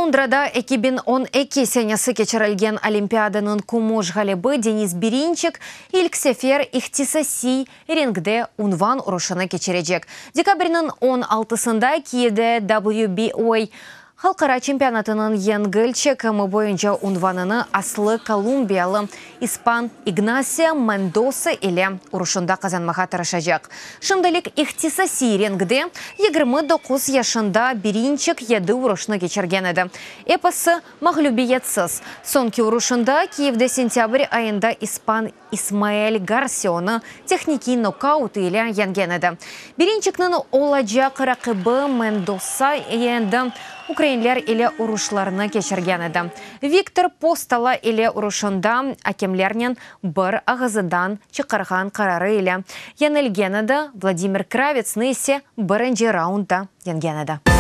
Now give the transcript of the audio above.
Londrada 2012 senesi keçirilgen Olimpiadanıñ kümüş ğalibi Denis Berinçik ilk sefer ihtisasiy ringde unvan uruşını keçirecek. Dekabrniñ 16-sında Kiyevde WBO Halqara çempionatınıñ yengil çekimi boyunca unvanını aslı kolumbiyalı ispan İgnasio Mendosa ile uruşında qazanmağa tırışacaq. Şimdilik ihtisasiy ringde 29 yaşında Berinçik yedi uruşnı keçirgen edi. Episi mağlübiyetsiz. Soñki uruşında Kiyevde sentâbr ayında ispan İsmael Garsionı tehnikiy nokaut ile yeñgen edi. Berinçikniñ olacaq raqibi Mendosa endi ukrainler ile uruşlarnı keçirgen edi. Viktor Postala ile uruşında akemlernen bir ağızdan çıqarğan qararı ile yeñilgen edi, Vladimir Kravetsni ise birinci raundda yeñgen edi.